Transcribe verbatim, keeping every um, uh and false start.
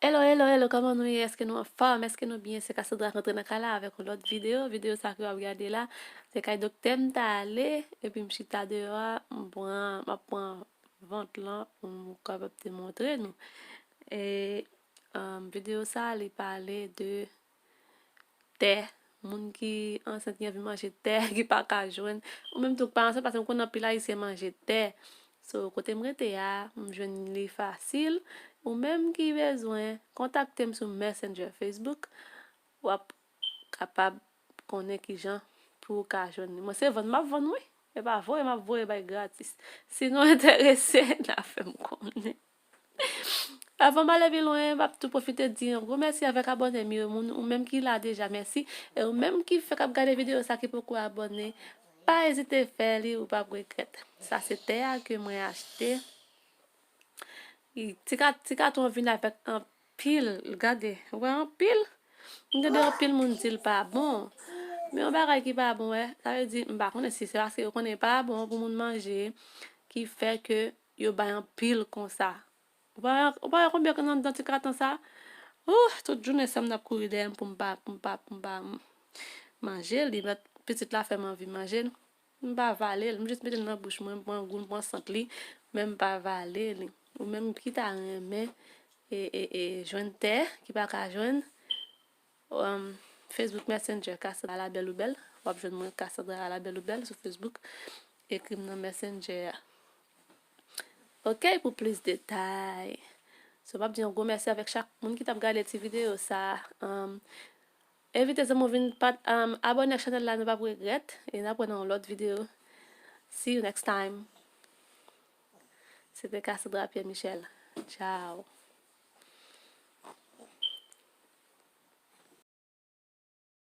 Hello, hello, hello, kòman nou ye? Èske nou anfòm? Èske nou byen? Se Cassandra k antre nan kay la avèk yon lòt videyo. Videyo sa ke w ap gade la, se kay doktè m t ale, epi m chita deyò a, m pran, m ap pran vant lan pou m kapab te montre nou. E, um, videyo sa, li pale de tè. Moun ki ansent, ki anvi manje tè, ki pa ka jwenn. Ou menm tou k pa ansent, paske m konn anpil Ayisyen manje tè. So, kote m rete a, m jwenn li fasil. Ou menm ki bezwen, kontakte m sou Messenger Facebook. W ap kapab konnen kijan pou w ka jwenn li. Mwen se vann m ap vann, wi. E pa voye m ap voye bay gratis. Si nou enterese, n a fè m konnen. Avan m ale pi lwen, m ap tou pwofite di yon gwo mèsi avèk abòne m yo. Moun, ou menm ki la deja, mèsi. E ou menm ki fèk ap gade videyo sa ki poko abòne, pa ezite fè li, ou p ap regrèt. Sa se tè a ke mwen achte. Ti ka-, ti katon an vin avèk anpil, gade, ou wè anpil? M tande anpil moun di l pa bon. Men yon bagay ki pa bon, wè, sa vle di, m pa konnen si se paske yo konnen pa bon pou moun manje, ki fè ke yo bay anpil konsa. Ou pa, ou pa wè konbyen ki nan, nan ti katon sa? Ouh, tout jounen sè m nan ap kouri dèyè m pou m pa, pou m pa, pou m pa manje li. Mèt pitit la fè m anvi manje l. M pa vale l. M jis mete l nan bouch mwen, m pran gou, m pran sant li, men m pa vale li. Ou menm ki ta renmen e, e, e, jwenn tè, ki pa ka jwenn, um, Facebook Messenger, Cassandra la bèl ou bèl. W ap jwenn mwen Cassandra la bèl ou bèl sou Facebook. Ekri m nan Messenger a. Ok, pou plis detay. So, m ap di yon gwo mèsi avèk chak moun ki t ap gade ti videyo sa. Um, envite zanmi w vin pat-, um, abòne ak chanèl la, nou p ap regrèt. E n ap wè nan yon lòt videyo. See you next time. Se te Cassandra Pierre Michel. Ciao.